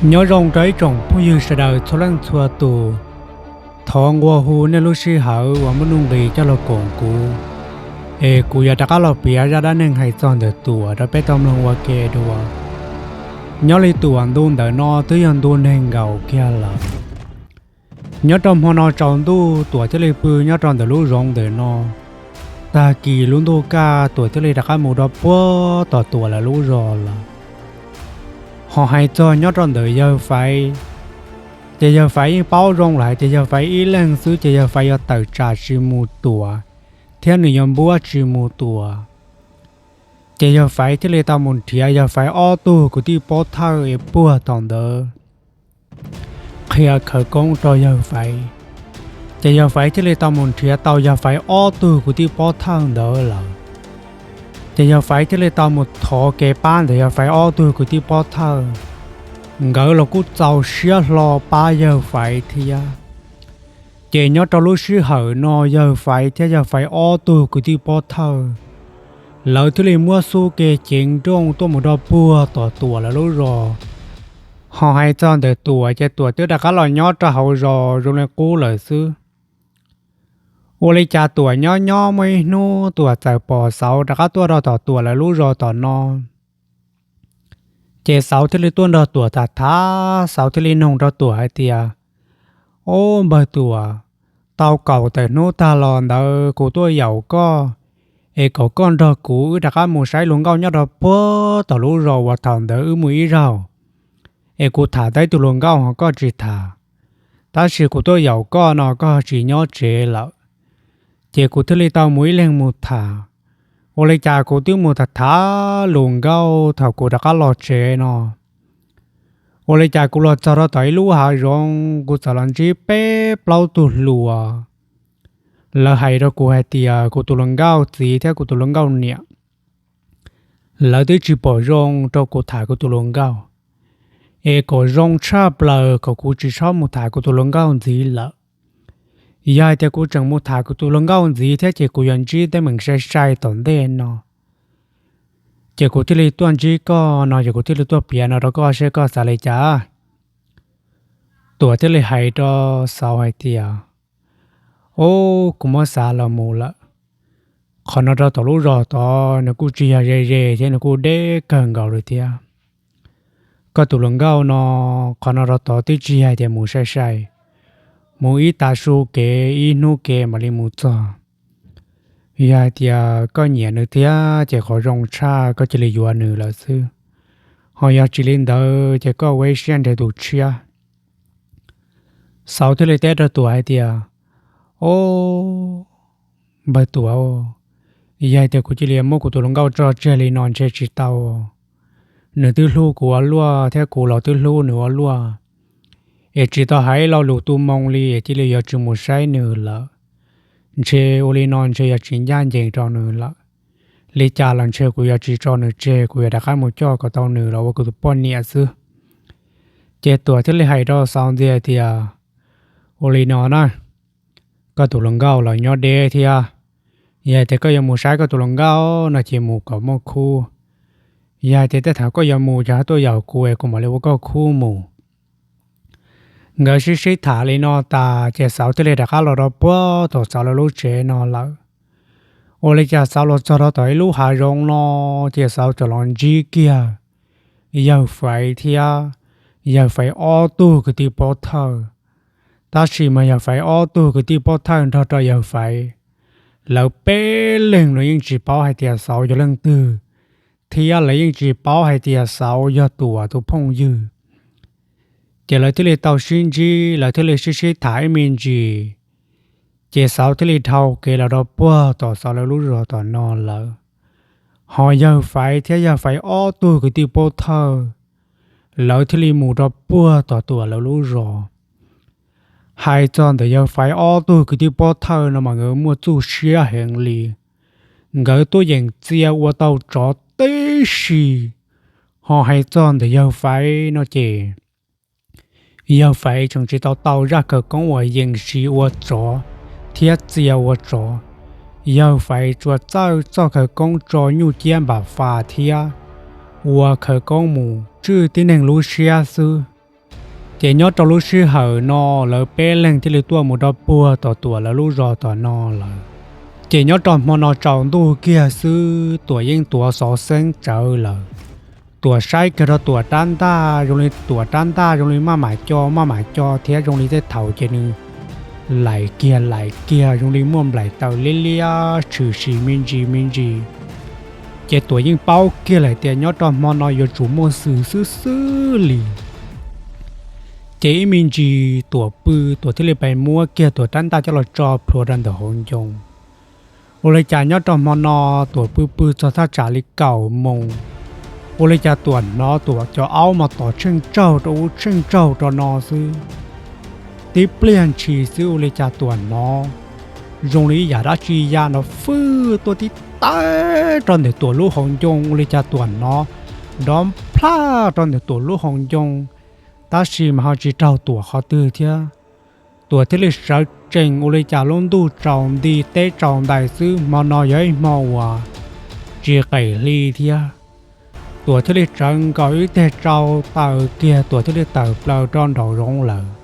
Nyob zoo rau ib tsoom phooj ywg sawv daws txhua leej txhua tus. Thov nqua hu nej lub sij hawm uas muaj nuj nqis coj los koom kuv, es kuv yuav rov qab los piav zaj dab neeg hais txog ntawm Tuam rau peb tau mloog ua ke dua. Nyob li Tuam ntu ntawm no twb yog ntu neeg nkaus kiag lawm. Nyob rau hmo no tsaus ntuj Tuam thiaj li pw nyob rau ntawm lub zoov ntawm no. Tag kis lub ntuj kaj Tuam thiaj li rov qab mus rau puag tom Tuam lawv lub zos lawm. Ho hais txog nyob rau ntawm yawg Faiv, ces yawg Faiv yeej paub zoo lawm hais tias yawg Faiv ib leeg xwb ces yawg Faiv yuav tawm tsam tsis mus Tuam, thiab nws yuav npuab tsis mus Tuam. Ces yawg Faiv thiaj li tau mus nrhiav yawg Faiv ob tug kwv tij pov thawj es puag thaum ntawd qhia khawv koob rau yawg Faiv. Ces yawg Faiv thiaj li tau mus nrhiav tau yawg Faiv ob tug kwv tij pov thawj ntawd lawm. Ces yawg Faiv thiaj li tau mus thov kev pab ntawm yawg Faiv ob tug kwv tij pov thawj, nkawd los kuj txaus siab hlo pab yawg Faiv thiab. Ces nyob rau lub sij hawm no yawg Faiv thiab yawg Faiv ob tug kwv tij pov thawj, lawv thiaj li muab xub ke ceev nrooj tuaj mus rau puag tom Tuam lawv lub zos. Ho hais txog ntawm Tuam ces Tuam twb rov qab los nyob rau hauv zos zoo li qub lawm xwb. Ua li cas Tuam nyob nyob muaj ib hnub Tuam txawm pom Xauv rov qab tuaj rau tom Tuam lawv lub zos tom no. Ces Xauv thiaj li tuaj nrog Tuam tham tham, Xauv thiaj li noog rau Tuam hais tias, Ob, npawg Tuam, tau kaum tawm hnub tag los ntawd kuv tuaj yaum koj, es kom koj nrog kuv wb rov qab mus saib hluas nkauj nyob rau puag tom lub zos uas thaum ntawd wb mus ib zaug, es kuv tham tau ib tug hluas nkauj ho koj tsis tham. Tab sis kuv tuaj yaum koj no koj tsis nyob tsev lawm, ces kuv thiaj li tau mus ib leeg mus tham. Ua li cas kuv twb mus tham tham hluas nkauj thaum kuv rov qab los tsev no, ua li cas kuv los txog rau tom ib lub hav zoov kuv txawm los ntsib peb plaub tug hluas. Lawv hais rau kuv hais tias kuv tus hluas nkauj txiv thiab kuv tus hluas nkauj niam, lawv twb tsis pom zoo rau kuv tham kuv tus hluas nkauj, es kom zoo tshaj plaws kom kuv tsis txhob mus tham kuv tus hluas nkauj ntxiv lawm. Yog hais tias kuv tseem mus tham kuv tus hluas nkauj ntxiv thiab ces kuv yuav ntsib teeb meem sai sai tom ntej no. Ces kuv thiaj li tuaj ntsib koj no, ces kuv thiaj li tuaj piav no rau koj seb koj xav li cas. Tuam thiaj li hais rau Xauv hais tias, Ub, kuv muab xav los mus lawm. Qhov no rau tom lub zos tod nws kuj tsis yog ze ze thiab, nws kuj deb kawg nkaus li thiab. Koj tus hluas nkauj no, qhov no rau tod twb tsis yog hais tias mus sai sai, mus ib tav su kev ib hnub kev mam li mus txog. Yog hais tias koj nyiam nws thiab ces qhov zoo tshaj koj cia li yuav nws lawm xwb. Ho yog tsis li ntawd ces koj ua ib siab nrhiav tus tshiab. Xauv thiaj li teb rau Tuam hais tias, Ob, npawg Tuam, yog hais tias kuv cia li muab kuv tus hluas nkauj tso tseg li no ntshe tsis tau. Nws twb hlub kuv ua luaj thiab kuv los twb hlub nws ua luaj, es tsis tau hais ib lo lus tu moo li es cia li yuav tsis mus saib nws lawm. Ntshe ua li no ntshe yuav tsis ncaj ncees rau nws lawm. Li cas los ntshe kuv yuav tsis tso nws tseg, kuv yuav rov qab mus coj kom tau nws los ua kuv tus poj niam xwb. Ces Tuam thiaj li hais rau Xauv ntxiv hais tias, Ua li no na, koj tus hluas nkauj los nyob deb thiab, yog hais tias koj yuav mus saib koj tus hluas nkauj no ces mus kom muaj khub. Yog hais tias tej thaum koj yuav mus ces ho tuaj yaum kuv es kuv mam li ua koj khub mus. Nkawd sib sib tham li no tas ces Xauv thiaj li rov qab los rau puag tom Xauv lawv lub tsev no lawm. Ua li cas Xauv los txog rau tom ib lub hav zoov no, ces Xauv txawm los ntsib kiag yawg Faiv thiab yawg Faiv ob tug kwv tij pov thawj. Tab sis mas yawg Faiv ob tug kwv tij pov thawj nrog rau yawg Faiv, lawv peb leeg los yeej tsis paub hais tias Xauv yog leej twg, thiab lawv yeej tsis paub hais tias Xauv yog Tuam tus phooj ywg. Ces lawv thiaj li tau sib ntsib, lawv thiaj li sib sib tham ib me ntsis, ces Xauv thiaj li dhau kev los rau puag tom Xauv lawv lub zos tom no lawm. Ho yawg Faiv thiab yawg Faiv ob tug kwv tij pov thawj, lawv thiaj li mus rau puag tom Tuam lawv lub zos. Hais txog ntawm yawg Faiv ob tug kwv tij pov thawj no mas nkawd muaj txuj siab heev li. Nkawd tuaj yeem txia ua tau tsov tib si. Ho hais txog ntawm yawg Faiv no ces yawg Faiv tseem tsis tau tau zaj khawv koob uas yeem siv ua tsov thiab txia ua tsov. Yawg Faiv tsuas txawj txoj khawv koob tso nyuj ciab npam fas thiab ua khawv koob mus tswj tib neeg lub siab xwb. Ces nyob rau lub sij hawm no lawv peb leeg thiaj li tuaj mus rau puag tom Tuam lawv lub zos tom no lawm. Ces nyob rau hmo no tsaus ntuj kiag xwb Tuam yeej tuav xov xeeb tsawv lawm. Tuam saib kiag rau Tuam rab ntaj zoo li Tuam rab ntaj zoo li maj mam co maj mam co thiab zoo li tej thaum ces nws laim kiag laim kiag zoo li muaj nplaim taws liab liab tshwm sim me ntsis me ntsis. Ces Tuam yeej paub kiag lawm tias nyob rau hmo no yuav tsum muaj xwm xwb xwb li. Ces ib me ntsis Tuam pw, Tuam thiaj li pais muab kiag Tuam rab ntaj coj los tso plhuav rau ntawm hauv ncoo. Ua li cas nyob rau hmo no Tuam pw pw txog thaj tsam li kaum moos, ua li cas Tuam hnov Tuam cov aub mas tom tsheej tsaug rau ub tsheej tsaug rau no xwb. Tib pliag ntshis xwb ua li cas Tuam hnov zoo li ib yam dab tsi ya nrov fwj tuaj tib tawb rau ntawm Tuam lub hauv ncoo, ua li cas Tuam hnov nrov plhaj rau ntawm Tuam lub hauv ncoo, tab sis mas ho tsis raug Tuam qhov twg thiab. Tuam thiaj li sawv tsees ua li cas lub ntuj tsaus nti teb tsaus ntais xwb, hmo no yog ib hmo uas tsis qem hli thiab. Tuam thiaj li tsawv nkaus ib teg tsau taws kiag Tuam thiaj li tawm plaws rau nraum zoov lawm.